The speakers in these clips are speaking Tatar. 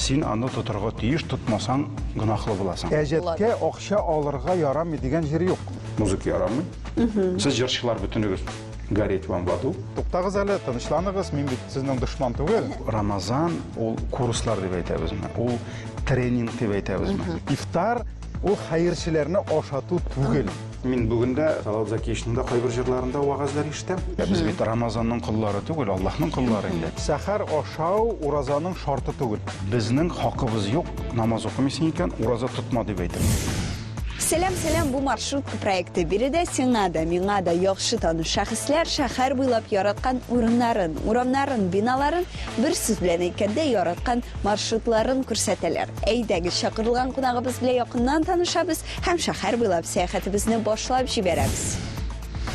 Син аны тотырга тиеш, тотмасаң, гөнаһлы буласың. Әҗәткә акча алырга ярамый дигән җир юк. Музыка ярамый. Сез җырчылар бөтенегез гореть вам в аду. Туктагыз әле, тынычланыгыз, мин бит сезнең дошман түгел. Рамазан ул курслар дип әйтәбезме? Ул тренинг дип әйтәбезме? Ифтар ул хәерчеләрне ашату түгел. Мин бүген дә Салават Закиевичның да кайбер җырларында вәгазьләр ишетәм. Ә без бит Рамазанның коллары түгел, Аллаһның коллары инде. Сәхәр ашау уразаның шарты түгел. Безнең хакыбыз юк, намаз укымыйсың икән, ураза тотма дип әйтергә. Сәлам, сәлам, бу маршрутка проекты. Биредә сиңа да, миңа да яхшы таныш шәхесләр шәһәр буйлап яраткан урыннарын, урамнарын, биналарын, бер сүз белән әйткәндә, яраткан маршрутларын күрсәтәләр. Әйдәгез, чакырылган кунагыбыз белән якыннан танышабыз һәм шәһәр буйлап сәяхәтебезне башлап җибәрәбез.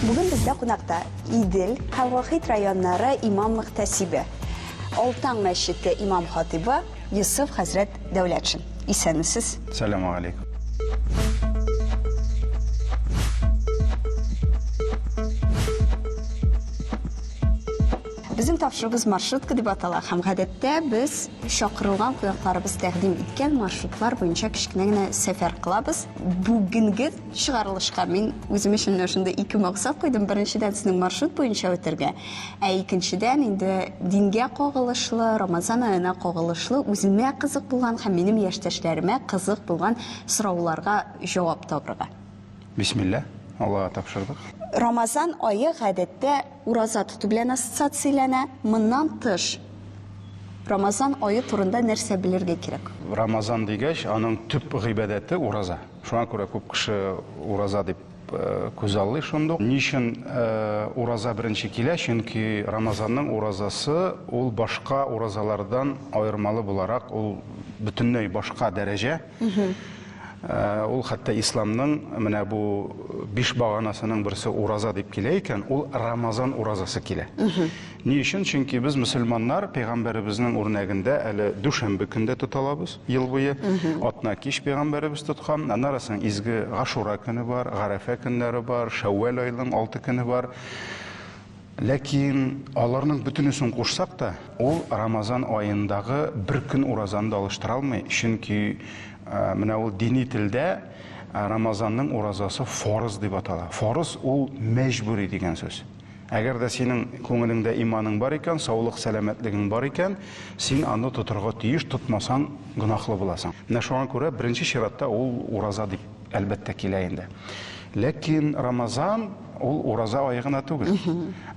Бүген бездә кунакта Идел һәм Вахит районнары имам-мөхтәсибе, Алтаң мәчете имам-хатыйбы Йосыф хәзрәт Дәүләтшин. Исәнмесез. Сәламу алейкум. Безнең тапшыруыбыз маршрутка дип атала һәм гадәттә без чакырылган кунакларыбыз тәкъдим иткән маршрутлар буенча кечкенә генә сәфәр кылабыз. Бүгенге чыгарылышка мин үзем өчен менә шундый ике максат куйдым. Беренчедән, сезнең маршрут буенча үтәргә, ә икенчедән, инде дингә кагылышлы, Рамазан аена кагылышлы, үземә кызык булган һәм минем яшьтәшләремә кызык булган сорауларга җавап табырга. Бисмилла, Аллага тапшырдык. Рамазан ае гадәттә ураза тоту белән ассоциацияләнә. Моннан тыш, Рамазан ае турында нәрсә белергә кирәк? Рамазан дигәч, аның төп гыйбадәте ураза. Шуңа күрә күп кеше ураза дип күзаллый шундук. Ни өчен ураза беренче килә? Чөнки Рамазанның уразасы ул башка уразалардан аермалы буларак, ул бөтенләй башка дәрәҗә. Ул хәтта исламның менә бу биш баганасының берсе ураза дип килә икән, ул Рамазан уразасы килә. Ни өчен? Чөнки без мөселманнар пәйгамбәребезнең үрнәгендә әле дүшәмбе көндә тота алабыз ел буе. Атна кич пәйгамбәребез тоткан. Аннары соң изге Гашура көне бар, Гарәфә көннәре бар, Шәүвәл аеның 6 көне бар. Ләкин аларның бөтенесен кушсак та, ул Рамазан аендагы бер көн уразаны да алыштыра алмый, чөнки менә ул дини телдә Рамазанның уразасы фарыз дип атала. Фарыз ул мәҗбүри дигән сүз. Әгәр дә синең күңелеңдә иманың бар икән, саулык, сәламәтлегең бар икән, син аны тотырга тиеш, тотмасаң, гөнаһлы буласың. Менә шуңа күрә беренче чиратта ул ураза дип әлбәттә килә инде. Ләкин Рамазан ул ураза ае гына түгел.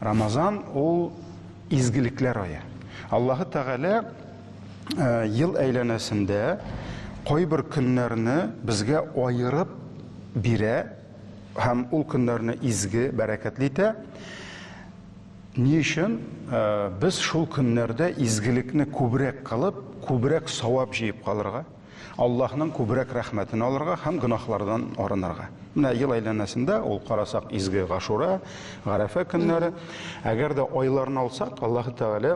Рамазан ул изгелекләр ае. Аллаһы Тәгалә э, ел әйләнәсендә кайбер көннәрне безгә аерып бирә һәм ул көннәрне изге, бәрәкәтле итә. Ни өчен э, без шул көннәрдә изгелекне күбрәк кылып, күбрәк савап җыеп калырга? Аллаһның күбрәк рәхмәтен алырга һәм гөнаһлардан арынырга. Менә ел әйләнәсендә ул карасак изге Гашура, Гарәфә көннәре. Әгәр дә айларны алсак, Аллаһы Тәгалә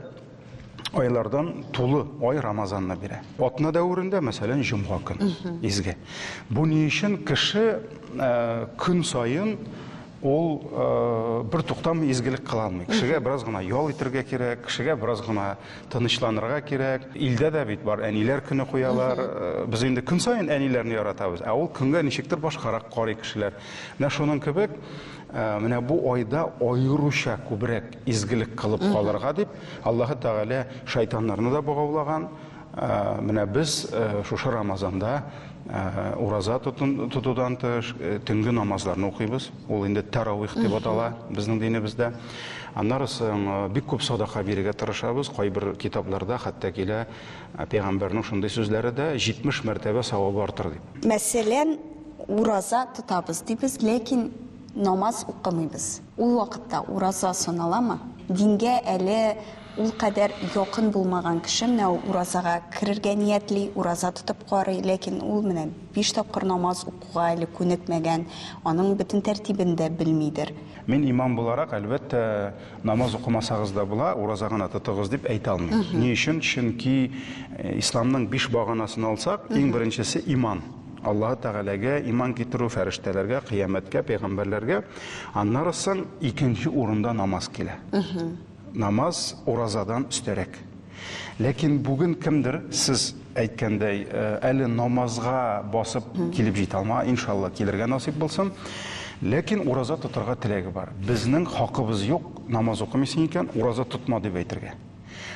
айлардан тулы ай Рамазанны бирә. Атна дәверендә, мәсәлән, җомга көн изге. Бу ни өчен кеше э, көн саен ул э, бер туктамый изгелек кыла алмый. Кешегә бераз гына ял итәргә кирәк, кешегә бераз гына тынычланырга кирәк. Илдә дә бит бар, әниләр көне куялар. Э, без инде көн саен әниләрне яратабыз, ә ул көнгә ничектер башкарак карый кешеләр. Менә шуның кебек, э, менә бу айда аеруча күбрәк изгелек кылып калырга дип, Аллаһы Тәгалә шайтаннарны да богаулаган. Э, менә без шушы Рамазанда ураза тотудан тыш төнге намазларны укыйбыз. Ул инде таравих дип атала безнең динебездә. Аннары соң бик күп садака бирергә тырышабыз. Кайбер китапларда хәтта килә пәйгамбәрнең шундый сүзләре дә 70 мәртәбә савабы артыр дип. Мәсәлән, ураза тотабыз дибез, ләкин намаз укымыйбыз. Ул вакытта ураза саналамы? Дингә әле ул кадәр якын булмаган кеше менә ул уразага керергә ниятли, ураза тотып карый, ләкин ул менә биш тапкыр намаз укуга әле күнекмәгән, аның бөтен тәртибен дә белмидер. Мин имам буларак, әлбәттә, намаз укымасагыз да була, ураза гына тотыгыз дип әйтә алмыйм. Ни өчен? Чөнки э, исламның биш баганасын алсак, иң беренчесе иман. Аллаһы Тәгаләгә иман китерү, фәрештәләргә, кыямәткә, пәйгамбәрләргә. Аннары соң икенче урында намаз килә. Намаз уразадан өстәрәк. Ләкин бүген кемдер, сез әйткәндәй, әле намазга басып килеп җитә алмаган, иншалла, килергә насыйп булсын. Ләкин ураза тотарга теләге бар. Безнең хакыбыз юк, намаз укымыйсың икән, ураза тотма дип әйтергә.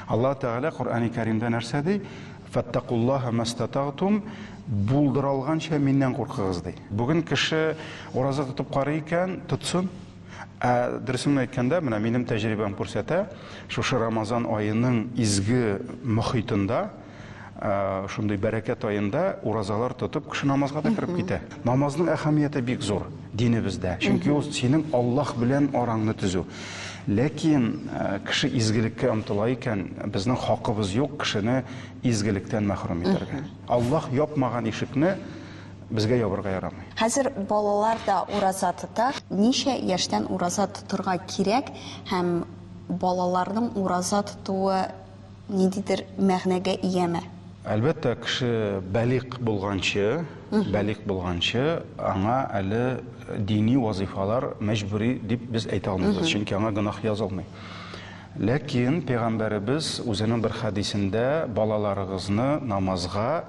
Аллаһ Тәгалә Коръәни Кәримдә нәрсә ди? Фәттакуллаһа мәстатагтум, булдыра алганча миннән куркыгыз ди. Бүген кеше ураза тотып карый икән, тотсын. Ә дөресен генә әйткәндә, менә минем тәҗрибәм күрсәтә, шушы Рамазан аеның изге мохитында, шундый бәрәкәт аенда уразалар тотып, кеше намазга да кереп китә. Намазның әһәмияте бик зур динебездә. Чөнки ул синең Аллаһ белән араңны төзү. Ләкин кеше изгелеккә омтыла икән, безнең хакыбыз юк кешене изгелектән мәхрүм итәргә. Аллаһ япмаган ишекне безгә ябырга ярамый. Хәзер балалар да ураза тота. Ничә яшьтән ураза тотырга кирәк һәм балаларның ураза тотуы ниндидер мәгънәгә ияме? Әлбәттә, кеше балигъ булганчы, балигъ булганчы аңа әле дини вазыйфалар мәҗбүри дип без әйтә алмыйбыз, чөнки аңа гөнаһ язылмый. Ләкин пәйгамбәребез үзенең бер хәдисендә балаларыгызны намазга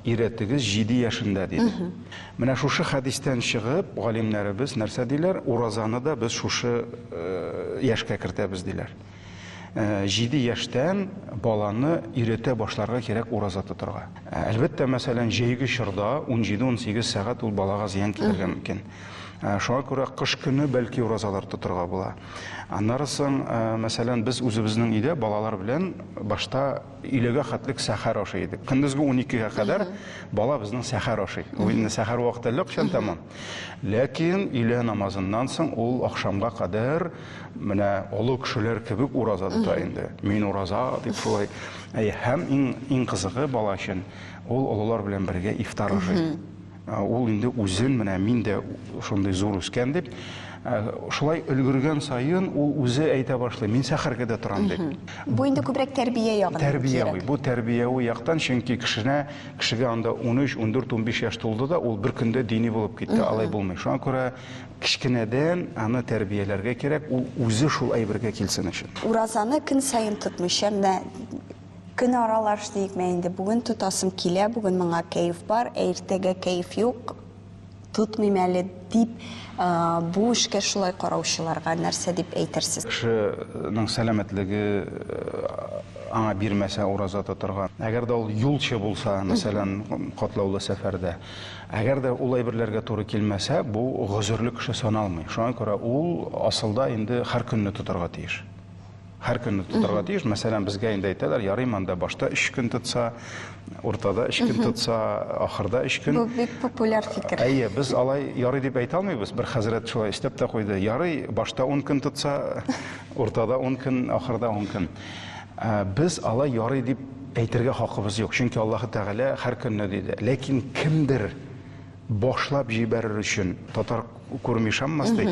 өйрәтегез 7 яшендә диде. Менә шушы хәдистән чыгып, галимнәребез нәрсә диләр? Уразаны да без шушы яшькә кертәбез диләр. 7 яшьтән баланы өйрәтә башларга кирәк ураза тотарга. Әлбәттә, мәсәлән, җәйге чорда 17-18 сәгать ул балага зыян китерергә мөмкин. Шуңа күрә кыш көне бәлки уразалар тотарга була. Аннары соң, мәсәлән, без үзебезнең өйдә балалар белән башта өйләгә хәтлек сәхәр ашый идек. Көндезге 12-гә кадәр бала безнең сәхәр ашый. Ул инде сәхәр вакыты әллә кайчан тәмам. Ләкин өйлә намазыннан соң ул ахшамга кадәр менә олы кешеләр кебек ураза тота инде. Мин ураза дип шулай. Әйе, һәм иң иң кызыгы бала өчен ул олылар белән бергә ифтар ашый. Ул инде үзен менә мин дә шундый зур үскән дип, шулай өлгергән саен ул үзе әйтә башлый, мин сәхәргә дә торам дип. Бу инде күбрәк тәрбия ягыннан Тәрбияви, бу тәрбияви яктан, чөнки кешенә, кешегә анда 13, 14, 15 яшь тулды да, ул бер көндә дини булып китте, алай булмый. Шуңа күрә кечкенәдән аны тәрбияләргә кирәк, ул үзе шул әйбергә килсен өчен. Уразаны көн саен тотмыйча, менә көн аралаш диекме инде, бүген тотасым килә, бүген моңа кәеф бар, ә иртәгә кәеф юк, тотмыйм әле дип, бу эшкә шулай караучыларга нәрсә дип әйтерсез? Кешенең сәламәтлеге аңа бирмәсә ураза тотарга. Әгәр дә ул юлчы булса, мәсәлән, катлаулы сәфәрдә, әгәр дә ул әйберләргә туры килмәсә, бу гозерле кеше саналмый. Шуңа күрә ул асылда инде һәр көнне тотарга тиеш. Һәр көнне тотарга тиеш. Мәсәлән, безгә инде әйтәләр, ярый монда башта 3 көн тотса, уртада 3 көн тотса, ахырда 3 көн. Бу бик популяр фикер. Әйе, без алай ярый дип әйтә алмыйбыз. Бер хәзрәт шулай өстәп тә куйды. Ярый, башта 10 көн тотса, уртада 10 көн, ахырда 10 көн. Без алай ярый дип әйтергә хакыбыз юк. Чөнки Аллаһы Тәгалә һәр көнне диде. Ләкин кемдер башлап җибәрер өчен, татар күрми ышанмас ди,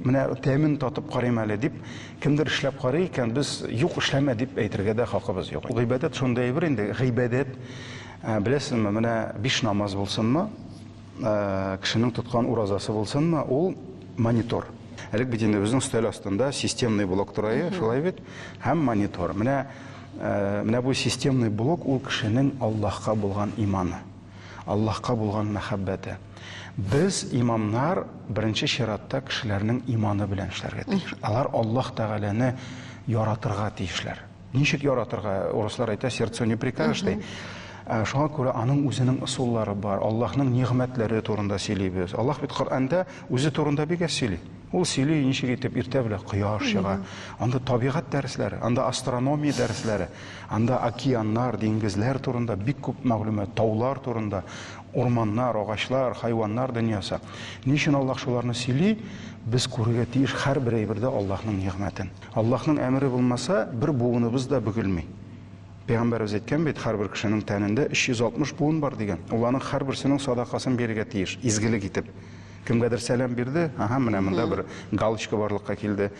менә тәмен татып карыйм әле дип, кемдер эшләп карый икән, без юк эшләмә дип әйтергә дә хакыбыз юк. Гыйбадәт шундый әйбер инде, гыйбадәт, беләсезме, менә 5 намаз булсынмы, кешенең тоткан уразасы булсынмы, ул монитор. Элек бит инде безнең өстәл астында системный блок тора, шулай бит, һәм монитор. Менә, менә бу системный блок ул кешенең Аллаһка булган иманы, Аллаһка булган мәхәббәте. Без, имамнар, беренче чиратта кешеләрнең иманы белән эшләргә тиеш. Алар Аллаһ Тәгаләне яратырга тиешләр. Ничек яратырга? Урыслар әйтә, сердцу не прикажешь, ди. Шуңа күрә аның үзенең ысуллары бар. Аллаһның нигъмәтләре турында сөйлибез. Аллаһ бит Коръәндә үзе турында бик әз сөйли. Ул сөйли, ничек итеп иртә белән кояш чыга. Анда табигать дәресләре, анда астрономия дәресләре, анда океаннар, диңгезләр турында бик күп мәгълүмат, таулар турында, урманнар, агачлар, хайваннар дөньясы. Ни өчен Аллаһ шуларны сөйли? Без күрергә тиеш һәрбер әйбердә Аллаһның нигъмәтен. Аллаһның әмере булмаса, бер буыныбыз да бөгелми. Пәйгамбәребез әйткән бит, һәрбер кешенең тәнендә 360 буын бар дигән. Ул аның һәрберсенең садакасын бирергә тиеш, изгелек итеп. Кемгәдер сәлам бирде, аһа, менә монда бер галочка барлыкка килде.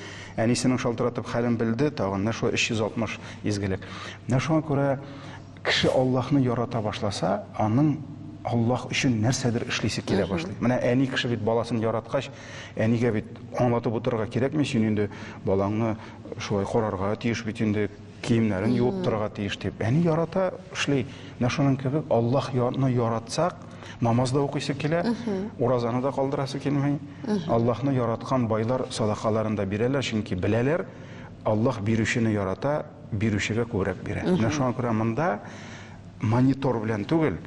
Әнисенең шалтыратып хәлен белде, тагын менә шулай 360 изгелек. Менә шуңа күрә кеше Аллаһны ярата башласа, аның Аллаһ өчен нәрсәдер эшлисе килә башлый. Менә әни кеше бит баласын яраткач, әнигә бит аңлатып утырырга кирәкми, син инде балаңны шулай карарга тиеш бит инде. Киемнәрен юып торырга тиеш дип. Әни ярата, эшли. Менә шуның кебек Аллаһны яратсак, намаз да укыйсы килә, уразаны да калдырасы килми. Аллаһны яраткан байлар садакаларын да бирәләр, чөнки беләләр, Аллаһ бирүчене ярата, бирүчегә күбрәк бирә. Менә шуңа күрә монда монитор белән түгел,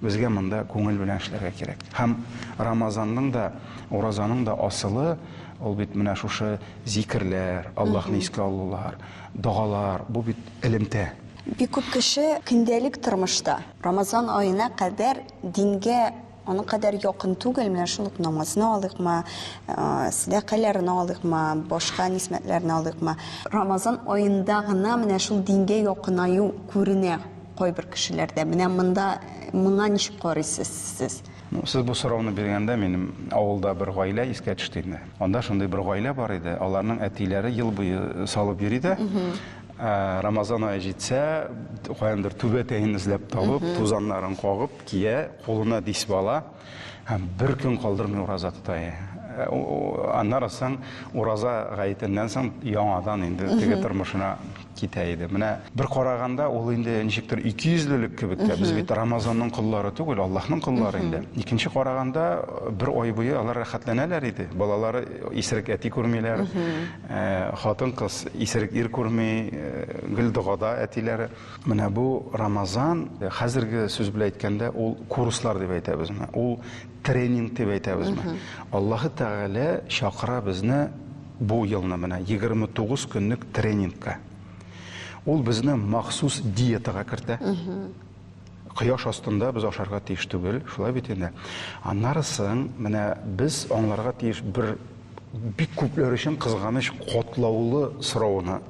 безгә монда күңел белән эшләргә кирәк. Һәм Рамазанның да, уразаның да асылы ул бит менә шушы зикерләр, Аллаһны искә алулар, догалар, бу бит элемтә. Бик күп кеше көндәлек тормышта Рамазан аена кадәр дингә аның кадәр якын түгел, менә шул ук намазны алыйкмы, сәдакаларны алыйкмы, башка нисмәтләрне алыйкмы. Рамазан аенда гына менә шул дингә якынаю күренә кайбер кешеләрдә. Менә монда моңа ничек карыйсыз сез? Ну, сез бу сорауны биргәндә минем авылда бер гаилә искә төште инде. Анда шундый бер гаилә бар иде. Аларның әтиләре ел буе салып йөри дә. Рамазан ае җитсә, каяндыр түбәтәен эзләп табып, тузаннарын кагып кия, кулына дисбе ала һәм бер көн калдырмый ураза тота. Аннары соң ураза гаетеннән соң яңадан инде теге тормышына китә иде. Менә бер караганда ул инде ничектер икейөзлелек кебек тә. Без бит Рамазанның коллары түгел, Аллаһның коллары инде. Икенче караганда бер ай буе алар рәхәтләнәләр иде. Балалары исерек әти күрмиләр, хатын-кыз исерек ир күрми, гел догада әтиләре. Менә бу Рамазан, хәзерге сүз белән әйткәндә, ул курслар дип әйтәбезме, ул тренинг дип әйтәбезме. Аллаһы Тәгалә чакыра безне бу елны менә 29 көнлек тренингка. Ул безне махсус диетага кертә. Кояш астында без ашарга тиеш түгел, шулай бит инде. Аннары соң менә без аңларга тиеш бер бик күпләр өчен кызганыч катлаулы сорауны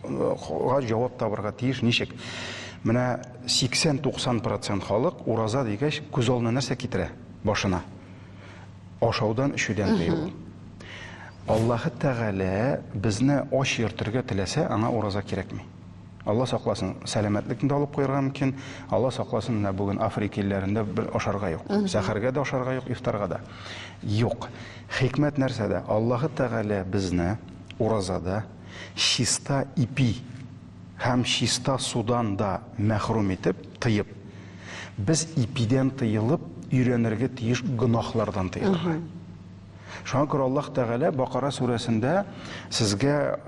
га җавап табырга тиеш ничек? Менә 80-90 процент халык ураза дигәч күз алдына нәрсә китерә башына? Ашаудан, эчүдән тыелу. Аллаһы Тәгалә безне ач йөртергә теләсә, аңа ураза кирәкми. Алла сакласын, сәламәтлекне дә алып куярга мөмкин. Алла сакласын, менә бүген Африка илләрендә бер ашарга юк. Сәхәргә дә ашарга юк, ифтарга да. Юк. Хикмәт нәрсәдә? Аллаһы Тәгалә безне уразада чиста ипи һәм чиста судан да мәхрүм итеп, тыеп, без ипидән тыелып, өйрәнергә тиеш гөнаһлардан тыелырга. Шуңа күрә Аллаһ Тәгалә Бакара сүрәсендә сезгә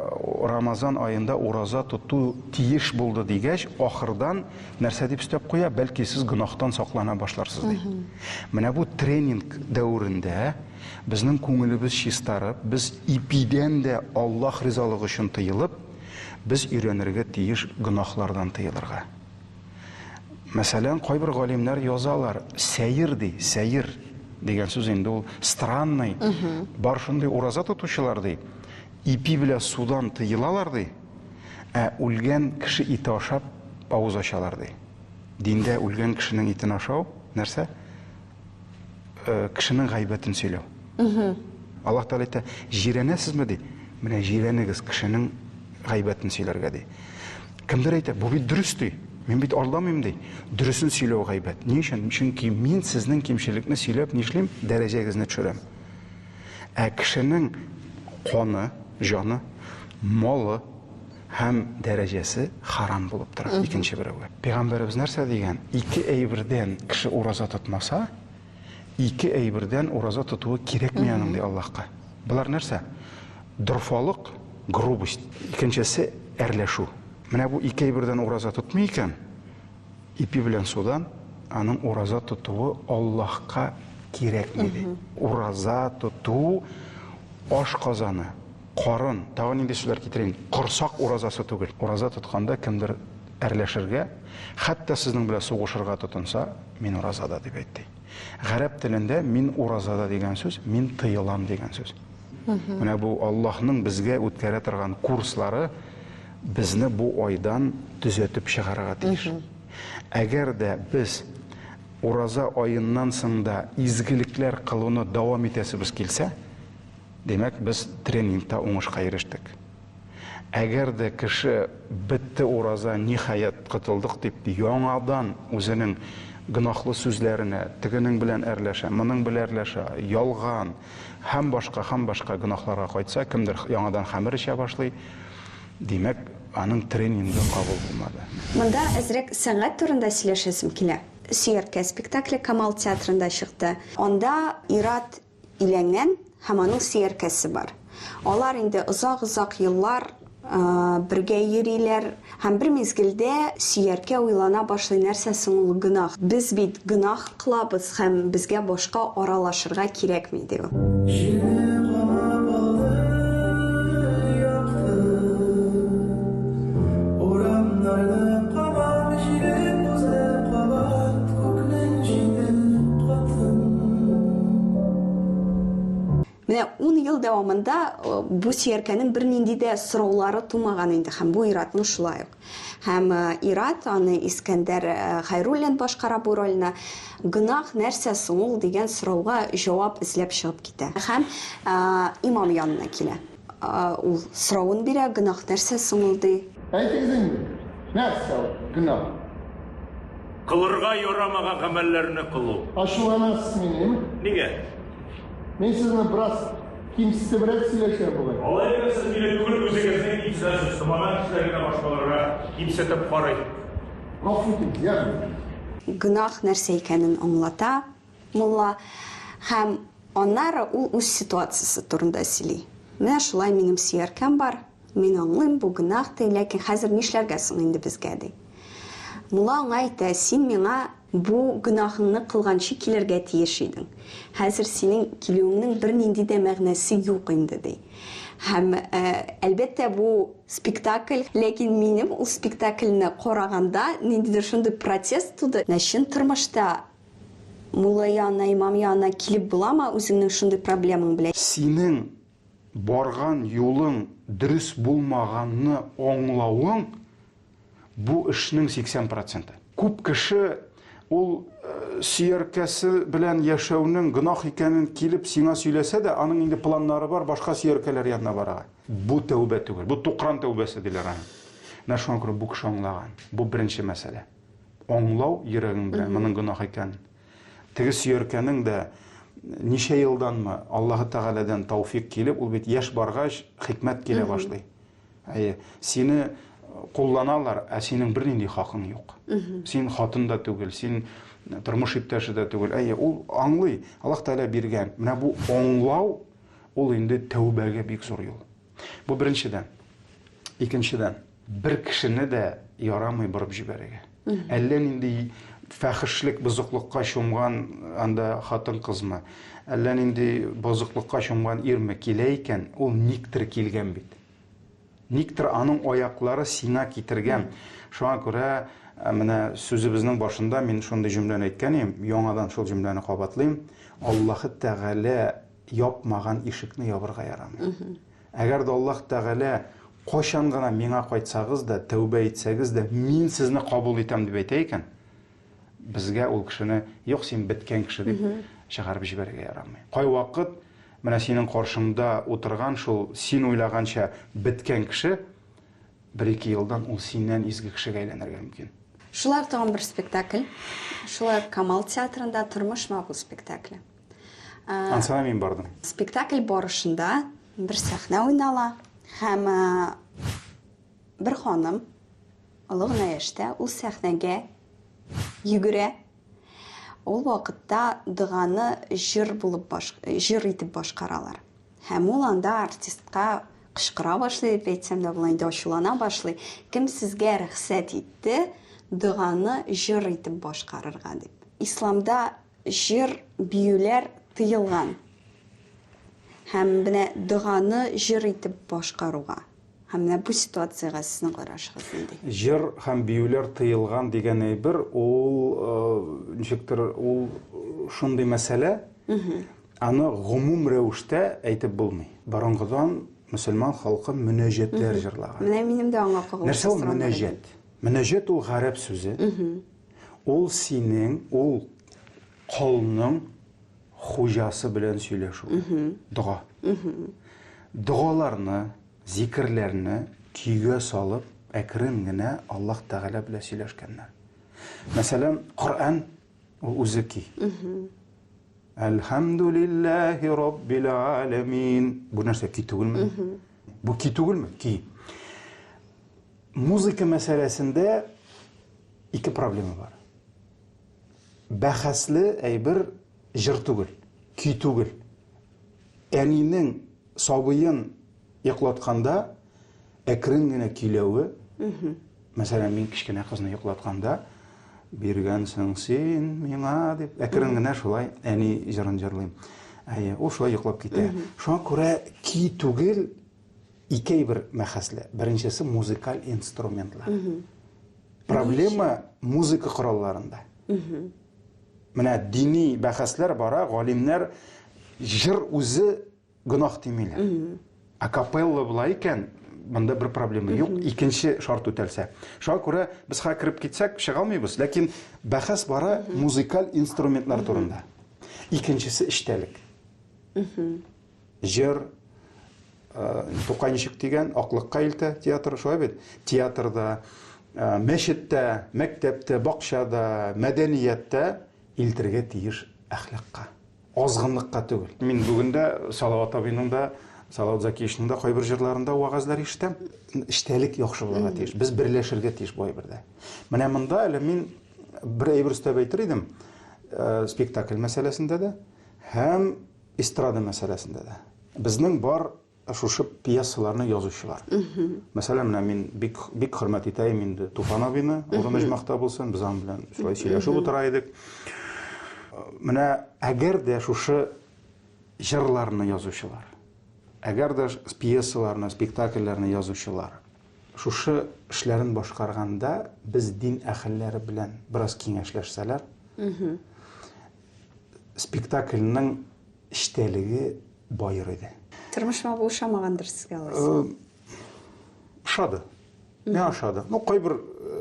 Рамазан аенда ураза тоту тиеш булды дигәч, ахырдан нәрсә дип өстәп куя? Бәлки сез гөнаһтан саклана башларсыз ди. Менә бу тренинг дәверендә безнең күңелебез чистарып, без ипидән дә Аллаһ ризалыгы өчен тыелып, без өйрәнергә тиеш гөнаһлардан тыелырга. Мәсәлән, кайбер галимнәр язалар, сәер ди, сәер дигән сүз инде ул странный. Бар шундый ураза тотучылар ди, ипи белән судан тыелалар ди, ә үлгән кеше ите ашап авыз ачалар ди. Диндә үлгән кешенең итен ашау нәрсә? Кешенең гайбәтен сөйләү. Аллаһ Тәгалә әйтә, җирәнәсезме ди? Менә җирәнегез кешенең гайбәтен сөйләргә ди. Кемдер әйтә, бу бит дөрес ди. Мин бит алдамыйм ди. Дөресен сөйләү гайбәт. Ни өчен? Чөнки мин сезнең кимчелекне сөйләп нишлим? Дәрәҗәгезне төшерәм. Ә кешенең каны, җаны, малы һәм дәрәҗәсе харам булып тора икенче берәүгә. Пәйгамбәребез нәрсә дигән? Ике әйбердән кеше ураза тотмаса, ике әйбердән ураза тотуы кирәкми аның ди Аллаһка. Болар нәрсә? Дорфалык, грубость. Икенчесе әрләшү. Менә бу ике әйбердән ураза тотмый икән, ипи белән судан аның ураза тотуы Аллаһка кирәкми ди. Ураза тоту аш казаны, карын, тагын нинди сүзләр китерим, корсак уразасы түгел. Ураза тотканда кемдер әрләшергә, хәтта сезнең белән сугышырга тотынса, мин уразада дип әйт ди. Гарәп телендә мин уразада дигән сүз, мин тыелам дигән сүз. Менә бу Аллаһның безгә үткәрә торган курслары безне бу айдан төзәтеп чыгарырга тиеш. Әгәр дә без ураза аеннан соң да изгелекләр кылуны дәвам итәсебез килсә, димәк, без тренингта уңышка ирештек. Әгәр дә кеше бетте ураза, ниһаять котылдык дип, яңадан үзенең гөнаһлы сүзләренә, тегенең белән әрләшә, моның белән әрләшә, ялган һәм башка, һәм башка гөнаһларга кайтса, кемдер яңадан хәмер эчә башлый, димәк, Аның тренингы кабул булмады. Монда әзрәк сәнгать турында сөйләшәсем килә. Сөяркә спектакле Камал театрында чыкты. Анда ир-ат өйләнгән һәм аның сөяркәсе бар. Алар инде озак-озак еллар бергә йөриләр һәм бер мизгелдә сөяркә уйлана башлый, нәрсә соң ул гөнаһ? Без бит гөнаһ кылабыз һәм безгә башка аралашырга кирәкми, ди ул. Җирне камап алды якты Урамнарны кабан җиле узды кабат Күкнең җиде катын. Менә ун ел дәвамында бу сөяркәнең бернинди дә сораулары тумаган инде һәм бу ир-атның шулай ук. Һәм ир-ат, аны Искәндәр Хәйруллин башкара бу рольне, гөнаһ нәрсә соң ул дигән сорауга җавап эзләп чыгып китә. Һәм имам янына килә. Ул соравын бирә, гөнаһ нәрсә соң ул ди. Әйтегез инде, нәрсә ул гөнаһ? Кылырга ярамаган гамәлләрне кылу. Ачуланасыз минем? Нигә? Мин сезне бераз кимсетебрәк сөйләшәм бугай. Алай икән, сез мине түгел, үзегезне кимсетәсез. Томаннан кешеләр генә башкаларга кимсетеп карый. Гафу итегез, яме. Гөнаһ нәрсә икәнен аңлата мулла һәм аннары ул үз ситуациясе турында сөйли. Менә шулай минем сөяркәм бар, мин аңлыйм, бу гөнаһ ди, ләкин хәзер нишләргә соң инде безгә, ди. Мулла аңа әйтә, син миңа Бу гөнаһыңны кылганчы килергә тиеш идең. Хәзер синең килүеңнең бернинди дә мәгънәсе юк инде, ди. Һәм, әлбәттә, бу спектакль, ләкин минем ул спектакльне караганда ниндидер шундый протест туды. Менә чын тормышта мулла янына, имам янына килеп буламы үзеңнең шундый проблемаң белән? Синең барган юлың дөрес булмаганны аңлавың Бу эшнең 80 проценты. Күп кеше ул сөяркәсе белән яшәүнең гөнаһ икәнен килеп сиңа сөйләсә дә, аның инде планнары бар, башка сөяркәләр янына барырга. Бу тәүбә түгел, бу тукран тәүбәсе диләр аны. Менә шуңа күрә бу кеше аңлаган. Бу беренче мәсьәлә. Аңлау йөрәгең белән моның гөнаһ икәнен. Теге сөяркәнең дә ничә елданмы Аллаһы Тәгаләдән тауфик килеп, ул бит яшь баргач хикмәт килә башлый. Әйе, сине кулланалар, ә синең бернинди хакың юк. Син хатын да түгел, син тормыш иптәше дә түгел. Әйе, ул аңлый, Аллаһ Тәгалә биргән. Менә бу аңлау, ул инде тәүбәгә бик зур юл. Бу беренчедән. Икенчедән, бер кешене дә ярамый борып җибәрергә. Әллә нинди фәхешлек, бозыклыкка чумган анда хатын-кызмы, әллә нинди бозыклыкка чумган ирме килә икән, ул никтер килгән бит. Никтер аның аяклары сиңа китергән. Шуңа күрә менә сүзебезнең башында мин шундый җөмләне әйткән идем, яңадан шул җөмләне кабатлыйм. Аллаһы Тәгалә япмаган ишекне ябырга ярамый. Әгәр дә Аллаһ Тәгалә кайчан гына миңа кайтсагыз да, тәүбә итсәгез дә, мин сезне кабул итәм дип әйтә икән, безгә ул кешене, юк, син беткән кеше дип чыгарып җибәрергә ярамый. Кайвакыт менә синең каршыңда утырган шул син уйлаганча беткән кеше бер-ике елдан ул синнән изге кешегә әйләнергә мөмкин. Шулай ук тагын бер спектакль. Шулай ук Камал театрында Тормыш мабу спектакле. Ансына мин бардым. Спектакль барышында бер сәхнә уйнала һәм бер ханым олы гына яшьтә ул сәхнәгә йөгерә. Ул вакытта доганы җыр булып баш, җыр итеп башкаралар. Һәм ул анда артистка кычкыра башлый дип әйтсәм дә була инде, ачулана башлый. Кем сезгә рөхсәт итте доганы җыр итеп башкарырга дип. Исламда Җыр, биюләр тыелган. Һәм менә доганы җыр итеп башкаруга. Һәм менә бу ситуациягә сезнең карашыгыз нинди? Җыр һәм биюләр тыелган дигән әйбер, ул ничектер, ул шундый мәсьәлә, аны гомум рәвештә әйтеп булмый. Борынгыдан мөселман халкы мөнәҗәтләр җырлаган. Менә минем дә аңа кагылышлы Нәрсә ул сорау бар иде. мөнәҗәт? Мөнәҗәт ул гарәп сүзе. Ул синең, ул колның хуҗасы белән сөйләшү. Дога. Догаларны, зикерләрне көйгә салып, әкрен генә Аллаһ Тәгалә белән сөйләшкәннәр. Мәсәлән, Коръән ул үзе көй. Әлхәмдүлилләһи раббил аләмин. Бу нәрсә көй түгелме? Бу көй түгелме? Көй. Музыка мәсьәләсендә ике проблема бар. Бәхәсле әйбер җыр түгел, көй түгел. Әнинең сабыен йоклатканда әкрен генә көйләве, мәсәлән, мин кечкенә кызны йоклатканда, биргәнсең син миңа дип, әкрен генә шулай әни җырын җырлыйм. Әйе, ул шулай йоклап китә. Шуңа күрә көй түгел, ике әйбер мәхәсле. Беренчесе музыкаль инструментлар. Проблема музыка коралларында. Менә дини бәхәсләр бара, галимнәр җыр үзе гөнаһ димиләр. А капелла була икән, монда бер проблема юк, икенче шарт үтәлсә. Шуңа күрә без хәзер кереп китсәк, чыга алмыйбыз, ләкин бәхәс бара музыкаль инструментлар турында. Икенчесе эчтәлек. Җыр, Тукай ничек дигән, аклыкка илтә театр, шулай бит? Театрда, мәчеттә, мәктәптә, бакчада, мәдәнияттә илтергә тиеш әхлакка, азгынлыкка түгел. Мин бүген дә Салават абыйның да, Салават Закиевичның да кайбер җырларында вәгазьләр ишетәм. Эчтәлек яхшы булырга тиеш. Без берләшергә тиеш бу әйбердә. Менә монда әле мин бер әйбер өстәп әйтер идем, спектакль мәсьәләсендә дә һәм Эстрада мәсьәләсендә дә. Безнең бар шушы пьесаларны язучылар. Мәсәлән, менә мин бик бик хөрмәт итәем инде Туфан абыйны, урыны оҗмахта булсын, без аның белән шулай сөйләшеп утыра идек. Менә әгәр дә шушы җырларны язучылар, әгәр дә пьесаларны, спектакльләрне язучылар шушы эшләрен башкарганда без дин әһелләре белән бераз киңәшләшсәләр, Спектакльнең эчтәлеге баер иде. Тормышыма бу ошамагандыр сезгә алайса? Ошады. Миңа ошады. Ну, кайбер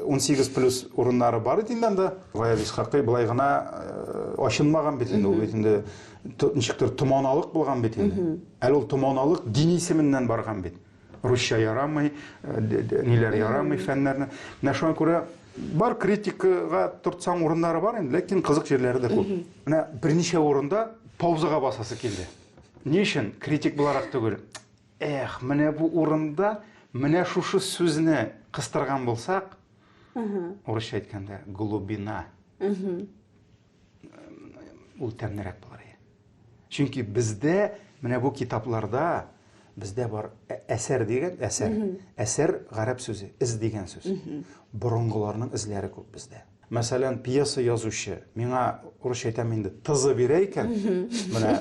18 плюс урыннары бар иде инде анда. Гаяз Исхакый былай гына ачынмаган бит инде, ул бит инде ничектер томаналык булган бит инде. Әле ул томаналык дин исеменнән барган бит. Русча ярамый, ниләр ярамый фәннәрне. Менә шуңа күрә бар критикага тортсаң урыннары бар инде, ләкин кызык җирләре дә күп. Менә берничә урында паузага басасы килде. Ни өчен? Критик буларак түгел. Эх, менә бу урында менә шушы сүзне кыстырган булсак, урысча әйткәндә, глубина. Ул тәмлерәк булыр иде. Чөнки бездә менә бу китапларда бездә бар әсәр дигән әсәр. Әсәр гарәп сүзе, эз дигән сүз. Борынгыларның эзләре күп бездә. Мәсәлән, пьеса язучы миңа урысча әйтәм инде, тызы бирә икән, менә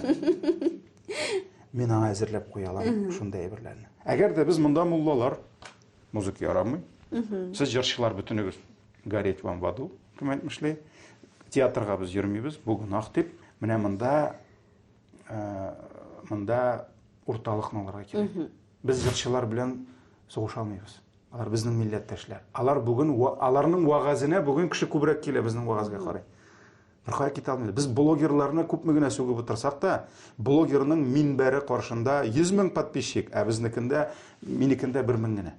мин аңа әзерләп куя алам шундый әйберләрне. Әгәр дә без монда муллалар, музыка ярамый. Сез җырчылар бөтенегез гореть вам в аду, кем әйтмешли. Театрга без йөрмибез, бу гөнаһ дип. Менә монда э, монда урталыкны алырга кирәк. Без җырчылар белән сугыша алмыйбыз. Алар безнең милләттәшләр. Алар бүген аларның вәгазенә бүген кеше күбрәк килә безнең вәгазьгә карый. Беркая китә алмыйбыз. Без блогерларны күпме генә сүгеп утырсак та, блогерның минбәре каршында 100 мең подписчик, ә безнекендә, минекендә 1 мең генә.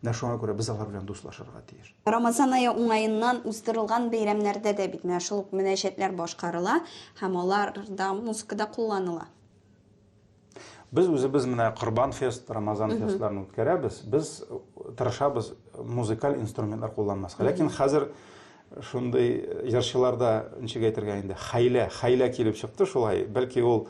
Менә шуңа күрә без алар белән дуслашырга тиеш. Рамазан ае уңаеннан уздырылган бәйрәмнәрдә дә бит менә шул ук мөнәҗәтләр башкарыла һәм аларда музыка да кулланыла. Без үзебез менә Корбан фест, Рамазан фестларын үткәрәбез. Без тырышабыз музыкаль инструментлар кулланмаска. Ләкин хәзер шундый җырчыларда, ничек әйтергә инде, хәйлә, хәйлә килеп чыкты шулай. Бәлки ул,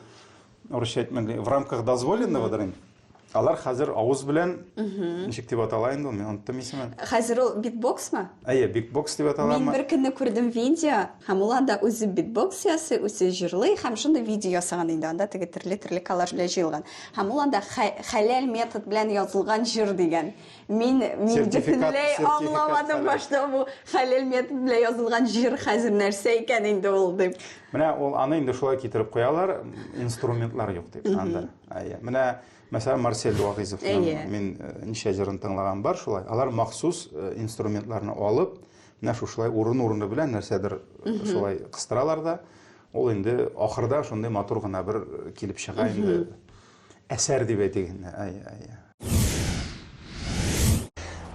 урысча әйтмәгәндә, в рамках дозволенногодыр инде. Алар хәзер авыз белән, ничек дип атала инде ул, мин оныттым исемен. Хәзер ул битбоксмы? Әйе, битбокс дип аталамы? Мин бер көнне күрдем видео, һәм ул анда үзе битбокс ясый, үзе җырлый һәм шундый видео ясаган инде, анда теге төрле-төрле коллаж белән җыелган. Һәм ул анда хәләл метод белән язылган җыр дигән. Мин мин бөтенләй аңламадым башта бу хәләл метод белән язылган җыр хәзер нәрсә икән инде ул дип. Менә ул аны инде шулай китереп куялар, инструментлар юк дип анда. Әйе. Менә, мәсәлән, Марсель Вагыйзовның мин э, ничә җырын тыңлаган бар шулай. Алар махсус э, инструментларны алып, менә шушылай урын-урыны белән нәрсәдер э, шулай кыстыралар да, ул инде ахырда шундый матур гына бер килеп чыга инде. Әсәр дип әйтик инде. Әйе, әйе.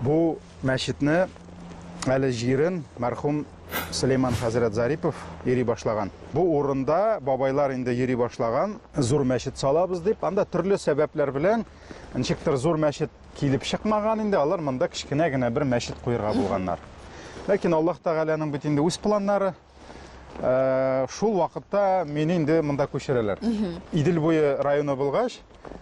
Бу мәчетне әле җирен мәрхүм Сөләйман хәзрәт Зарипов йөри башлаган. Бу урында бабайлар инде йөри башлаган, зур мәчет салабыз дип, анда төрле сәбәпләр белән ничектер зур мәчет килеп чыкмаган инде, алар монда кечкенә генә бер мәчет куерга булганнар. Ләкин Аллаһ Тәгаләнең бит инде үз планнары. Э, шул вакытта мине инде монда күчерәләр. Идел буе районы булгач,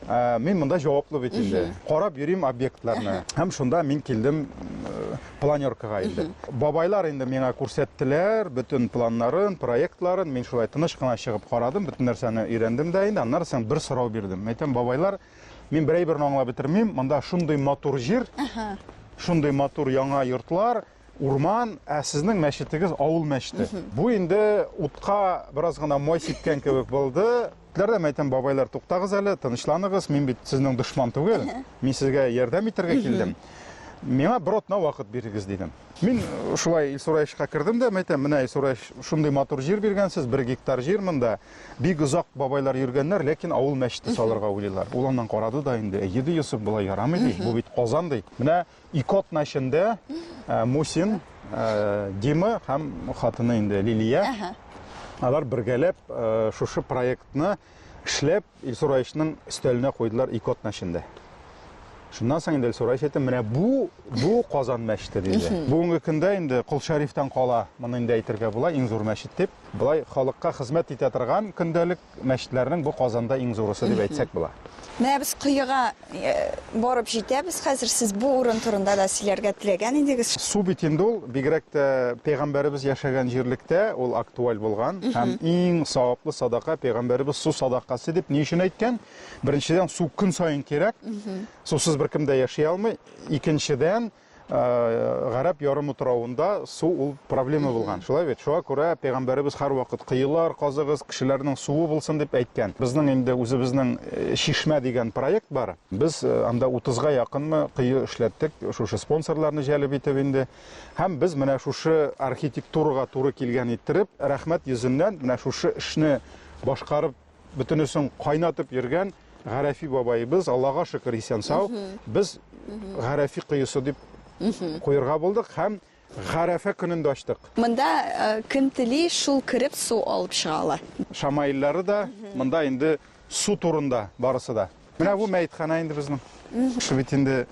э, мин монда җаваплы бит инде. Карап йөрим объектларны. Һәм шунда мин килдем э, планеркага инде. Бабайлар инде миңа күрсәттеләр бөтен планнарын, проектларын. Мин шулай тыныч кына чыгып карадым, бөтен нәрсәне өйрәндем дә инде. Аннары соң бер сорау бирдем. Әйтәм, бабайлар, мин бер әйберне аңлап бетермим. Монда шундый матур җир, шундый матур яңа йортлар, Урман, ә сезнең мәчетегез авыл мәчете. Бу инде утка бераз гына май сипкән кебек булды. Ләрдәм әйтәм, бабайлар, туктагыз әле, тынычланыгыз, мин бит сезнең дошман түгел. Мин сезгә ярдәм итәргә килдем. Миңа бер атна вакыт бирегез, дидем. Мин шулай Илсур Аишка кердем дә, әйтәм, менә Илсур Аиш, шундый матур җир биргәнсез, бер гектар җир монда. Бик озак бабайлар йөргәннәр, ләкин авыл мәчете салырга уйлыйлар. Ул аннан карады да инде, әйе, ди, Йосыф, болай ярамый, ди, бу бит Казан, ди. Менә Ике атна эчендә э, Мусин, э, Дима һәм хатыны инде Лилия, алар бергәләп э, шушы проектны эшләп Илсур Аишның өстәленә куйдылар ике атна эчендә. Шуннан соң инде Илсур Аиш әйтте, менә бу бу Казан мәчете диде. Бүгенге көндә инде Кол Шәрифтән кала, моны инде әйтергә була, иң зур мәчет дип. Болай халыкка хезмәт итә торган көндәлек Мәчетләрнең бу Казанда иң зурысы дип әйтсәк була. Менә без коега барып җитәбез хәзер. Сез бу урын турында да сөйләргә теләгән идегез. Су бит инде ул, бигрәк тә пәйгамбәребез яшәгән җирлектә ул актуаль булган һәм иң саваплы садака пәйгамбәребез су садакасы дип ни өчен әйткән? Беренчедән, су көн саен кирәк. Сусыз беркем дә яши алмый. Икенчедән, Гарәп ярымутравында су ул проблема булган. Шулай бит? Шуңа күрә пәйгамбәребез һәрвакыт коелар казыгыз, кешеләрнең суы булсын дип әйткән. Безнең инде үзебезнең Чишмә дигән проект бар. Без анда 30-га якынмы кое эшләттек, шушы спонсорларны җәлеп итеп инде. Һәм без менә шушы архитектурага туры килгән иттереп, рәхмәт йөзеннән менә шушы эшне башкарып Бөтенесен кайнатып йөргән Гарәфи бабаебыз, Аллага шөкер, исән-сау. Без Гарәфи коесы дип куерга булдык һәм Гарәфә көнен дә ачтык. Монда э, кем тели, шул кереп су алып чыга ала. Шамаиллары да монда инде су турында барысы да. Менә бу мәетханә инде безнең. Кеше бит инде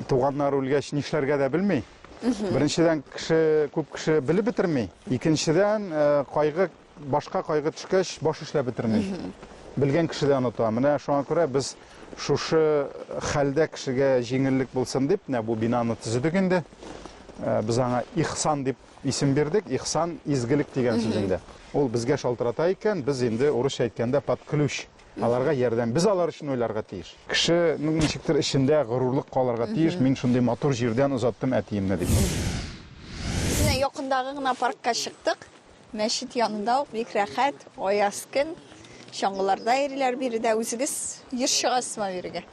туганнары үлгәч нишләргә дә белми. Беренчедән, кеше күп кеше белеп бетерми. Икенчедән, э, кайгы Башка кайгы төшкәч, баш эшләп бетерми. Белгән кеше дә оныта. Менә шуңа күрә без шушы хәлдә кешегә җиңеллек булсын дип, менә бу бинаны төзедек инде. Э, без аңа Ихсан дип исем бирдек. Ихсан изгелек дигән сүз инде. Ул безгә шалтырата икән, без инде урысча әйткәндә под ключ. Аларга ярдәм. Без алар өчен уйларга тиеш. Кешенең ничектер эчендә горурлык калырга тиеш, мин шундый матур җирдән озаттым әтиемне дип. Без менә якындагы гына паркка чыктык. Мәчет янында ук бик рәхәт, аяз көн. Чаңгыларда йөриләр биредә. Үзегез еш чыгасызмы бирегә?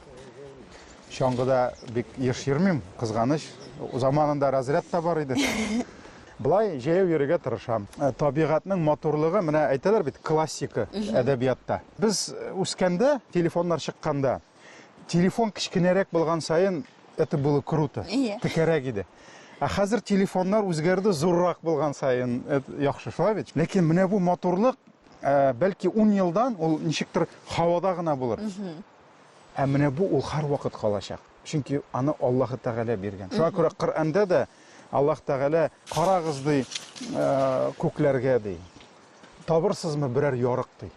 Чаңгыда бик еш йөрмим, кызганыч. Заманында разряд та бар иде. Болай җәяү йөрергә тырышам. Э, табигатьнең матурлыгы, менә әйтәләр бит, классика әдәбиятта. Без үскәндә, телефоннар чыкканда, Телефон кечкенәрәк булган саен, это было круто. Ие. Текәрәк иде. Ә хәзер телефоннар үзгәрде, зуррак булган саен, это яхшы, шулай бит? Ләкин менә бу матурлык, э, бәлки 10 елдан ул ничектер һавада гына булыр. Ә менә бу ул һәрвакыт калачак. Чөнки аны Аллаһы Тәгалә биргән. Шуңа күрә Коръәндә дә Аллаһ Тәгалә карагыз ди, э, күкләргә ди. Табырсызмы берәр ярык ди.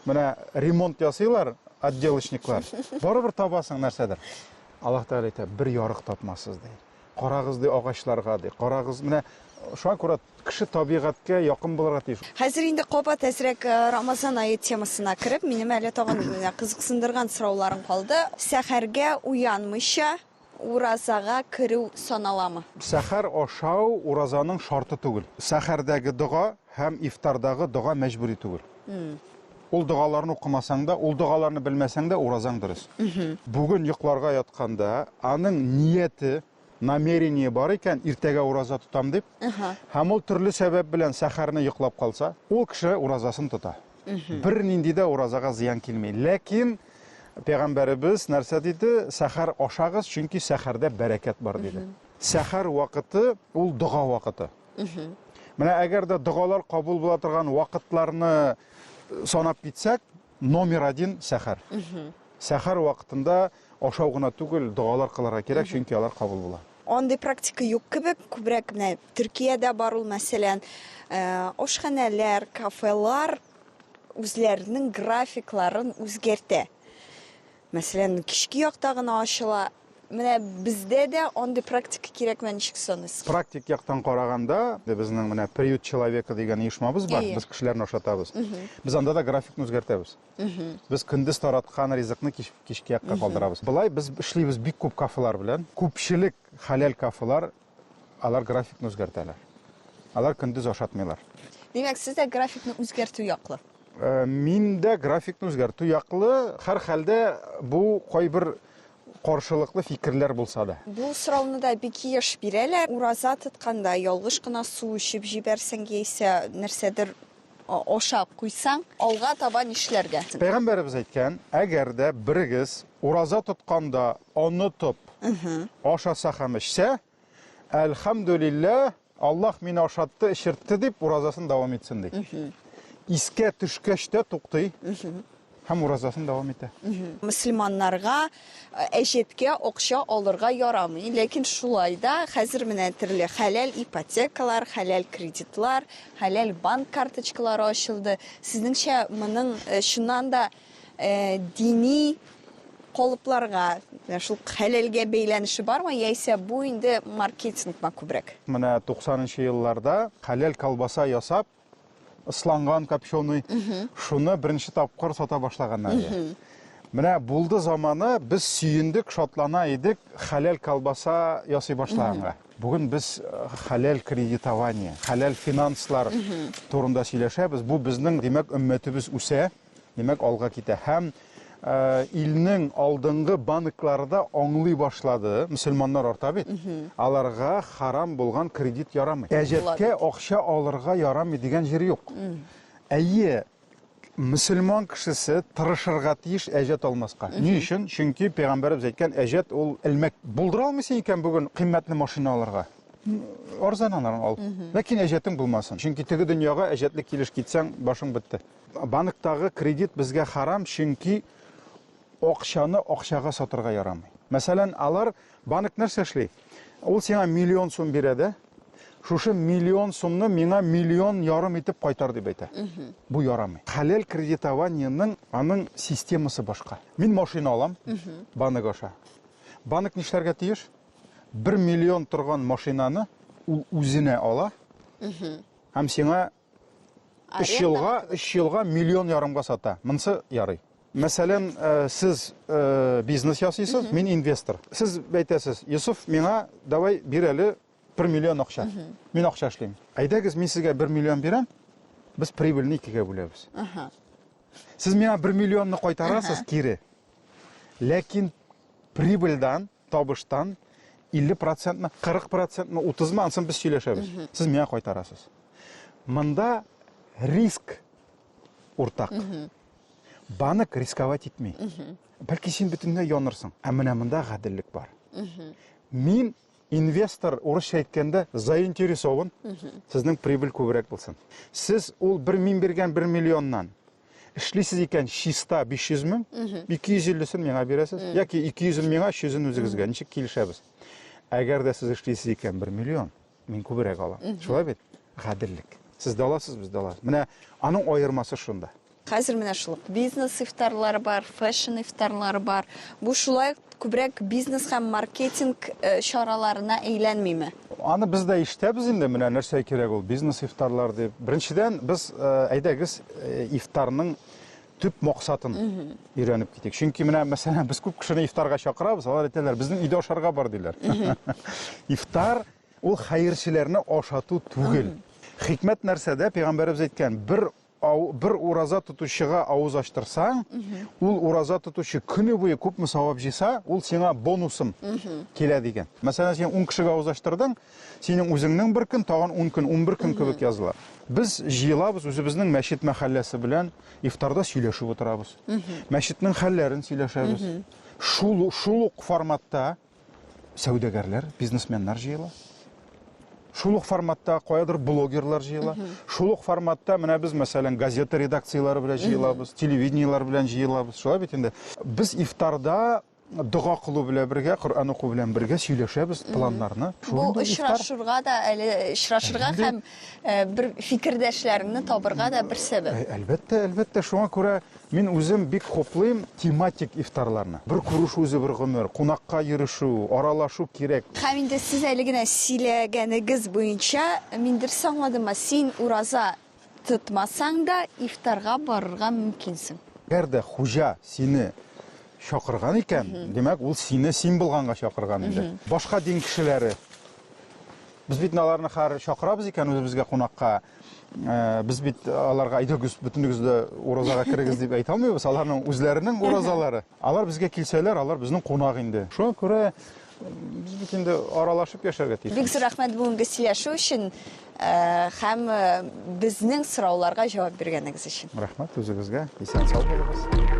Менә ремонт ясыйлар отделочниклар. Барыбер табасың нәрсәдер. Аллаһ Тәгалә әйтә, бер ярык тапмассыз ди. Карагыз ди агачларга ди. Карагыз, менә шуңа күрә кеше табигатькә якын булырга тиеш. Хәзер инде кабат әзрәк э, Рамазан ае темасына кереп, минем әле тагын менә кызыксындырган сорауларым калды. Сәхәргә уянмыйча Уразага керү саналамы? Сәхәр ашау уразаның шарты түгел. Сәхәрдәге дога һәм ифтардагы дога мәҗбүри түгел. Ул догаларны укымасаң да, ул догаларны белмәсәң дә уразаң дөрес. Бүген йокларга ятканда аның нияте, намерение бар икән, иртәгә ураза тотам дип, һәм ул төрле сәбәп белән сәхәрне йоклап калса, ул кеше уразасын тота. Бернинди дә уразага зыян килми. Ләкин Пәйгамбәребез нәрсә диде? Сәхәр ашагыз, чөнки сәхәрдә бәрәкәт бар диде. Сәхәр вакыты ул дога вакыты. Менә әгәр дә догалар кабул була торган вакытларны санап китсәк, номер один сәхәр. Сәхәр вакытында ашау гына түгел, догалар кылырга кирәк, чөнки алар кабул була. Андый практика юк кебек, күбрәк менә Төркиядә бар ул, мәсәлән, ашханәләр, кафелар үзләренең графикларын үзгәртә. Мәсәлән, кичке якта гына ачыла. Менә бездә дә андый практика кирәкме, ничек саныйсыз? Практик яктан караганда, безнең менә Приют человека дигән оешмабыз бар, без кешеләрне ашатабыз. Без анда да графикны үзгәртәбез. Без көндез тараткан ризыкны кич, кичке якка калдырабыз. Болай без эшлибез бик күп кафелар белән. Күпчелек хәләл кафелар алар графикны үзгәртәләр. Алар көндез ашатмыйлар. Димәк, сез дә графикны үзгәртү яклы? Мин дә графикны үзгәртү яклы. Һәрхәлдә бу кайбер каршылыклы фикерләр булса да. Бу сорауны да бик еш бирәләр. Ураза тотканда ялгыш кына су эчеп җибәрсәң яисә нәрсәдер ашап куйсаң, алга таба нишләргә? Пәйгамбәребез әйткән, әгәр дә берегез ураза тотканда онытып ашаса һәм эчсә, Әлхәмдүлилләһ, Аллаһ мине ашатты, эчертте дип уразасын дәвам итсен ди. Искә төшкәч тә туктый һәм уразасын дәвам итә. Мөселманнарга әҗәткә акча алырга ярамый, ләкин шулай да хәзер менә төрле хәләл ипотекалар, хәләл кредитлар, хәләл банк карточкалары ачылды. Сезнеңчә, моның чыннан да дини калыпларга, менә шул хәләлгә бәйләнеше бармы, яисә бу инде маркетингмы күбрәк? Менә 90 нчы елларда хәләл колбаса ясап, ысланган копченый, шуны беренче тапкыр сата башлаганнар иде. Менә булды заманы, без сөендек, шатлана идек хәләл колбаса ясый башлаганга. Бүген без хәләл кредитование, хәләл финанслар турында сөйләшәбез. Бу безнең, димәк, өммәтебез үсә. Димәк, алга китә. Һәм илнең алдынгы банклары да аңлый башлады, мөселманнар арта бит. Аларга харам булган кредит ярамый. Әҗәткә акча алырга ярамый дигән җир юк. Әйе, мөселман кешесе тырышырга тиеш әҗәт алмаска. Ни өчен? Чөнки пәйгамбәребез әйткән, әҗәт ул элмәк. Булдыра алмыйсың икән бүген кыйммәтле машина алырга. Арзан анарын ал. Ләкин әҗәтең булмасын. Чөнки теге дөньяга әҗәтле килеш китсәң, башың бетте. Банктагы кредит безгә харам, чөнки акчаны акчага сатырга ярамый. Мәсәлән, алар банк нәрсә эшли? Ул сиңа миллион сум бирә дә, шушы миллион сумны миңа миллион ярым итеп кайтар дип әйтә. Бу ярамый. Хәләл кредитованиеның аның системасы башка. Мин машина алам банк аша. Банк нишләргә тиеш? 1 миллион торган машинаны ул үзенә ала һәм сиңа Өч елга, өч елга миллион ярымга сата. Монысы ярый. Мәсәлән, сез бизнес ясыйсыз, мин инвестор. Сез әйтәсез, Йосыф, миңа давай бир әле 1 миллион акча. Мин акча эшлим. Әйдәгез, мин сезгә 1 миллион бирәм, без прибыльне икегә бүләбез. Сез миңа 1 миллионны кайтарасыз кире. Ләкин прибыльдан табыштан 50 процентмы, 40 процентмы, 30 мы, ансын без сөйләшәбез. Сез миңа кайтарасыз. Монда риск уртак. Банк рисковать итми. Бәлки син бөтенләй янырсың. Ә менә монда гаделлек бар. Мин инвестор, урысча әйткәндә, заинтересован, сезнең прибыль күбрәк булсын. Сез ул бер мин биргән 1 миллионнан Эшлисез икән, чиста 500 мең, 250-сен миңа бирәсез, яки 200-ен миңа, 300-ен үзегезгә. Ничек килешәбез? Әгәр дә сез эшлисез икән 1 миллион, мин күбрәк алам. Шулай бит? Гаделлек. Сез дә аласыз, без дә алабыз. Менә аның аермасы шунда. Хәзер менә шул ук бизнес ифтарлары бар, фэшн ифтарлары бар. Бу шулай ук күбрәк бизнес һәм маркетинг чараларына әйләнмиме? Аны без дә ишетәбез инде, менә нәрсә кирәк ул бизнес ифтарлар дип. Беренчедән, без әйдәгез ифтарның төп максатын өйрәнеп китик. Чөнки менә, мәсәлән, без күп кешене ифтарга чакырабыз, алар әйтәләр, безнең өйдә ашарга бар диләр. Ифтар ул хәерчеләрне ашату түгел. Хикмәт нәрсәдә? Пәйгамбәребез әйткән, бер Ау, бер ураза тотучыга авыз ачтырсаң, ул ураза тотучы көне буе күпме савап җыйса, ул сиңа бонусым килә дигән. Мәсәлән, син 10 кешегә авыз ачтырдың, синең үзеңнең бер көн, тагын 10 көн, 11 көн кебек языла. Без җыелабыз үзебезнең мәчет мәхәлләсе белән, ифтарда сөйләшеп утырабыз. Мәчетнең хәлләрен сөйләшәбез. Шул, шул ук форматта сәүдәгәрләр, бизнесменнар җыела. Шул ук форматта каядыр блогерлар җыела. Шул ук форматта менә без, мәсәлән, газета редакцияләре белән җыелабыз, телевидениеләр белән җыелабыз. Шулай бит инде. Без ифтарда дога кылу белән бергә, Коръән уку белән бергә сөйләшәбез планнарны. Бу очрашырга да әле очрашырга һәм э, бер фикердәшләреңне табырга да бер сәбәп. Э, әлбәттә, әлбәттә, шуңа күрә мин үзем бик хуплыйм тематик ифтарларны. Бер күрешү үзе бер гомер, кунакка йөрешү, аралашу кирәк. Һәм инде сез әле генә сөйләгәнегез буенча, мин дөрес аңладыммы, син ураза Тотмасаң да, ифтарга барырга мөмкинсең. Әгәр дә хуҗа сине чакырган икән, димәк, ул сине син булганга чакырган инде. Башка дин кешеләре. Без бит аларны хәер чакырабыз икән үзебезгә кунакка. Э, без бит аларга әйдәгез, бөтенегез дә уразага керегез дип әйтә алмыйбыз. Аларның үзләренең уразалары. Алар безгә килсәләр, алар безнең кунак инде. Шуңа күрә Без бит инде аралашып яшәргә тиеш. Бик зур рәхмәт бүгенге сөйләшү өчен һәм безнең сорауларга җавап биргәнегез өчен. Рәхмәт үзегезгә. Исән сау булыгыз.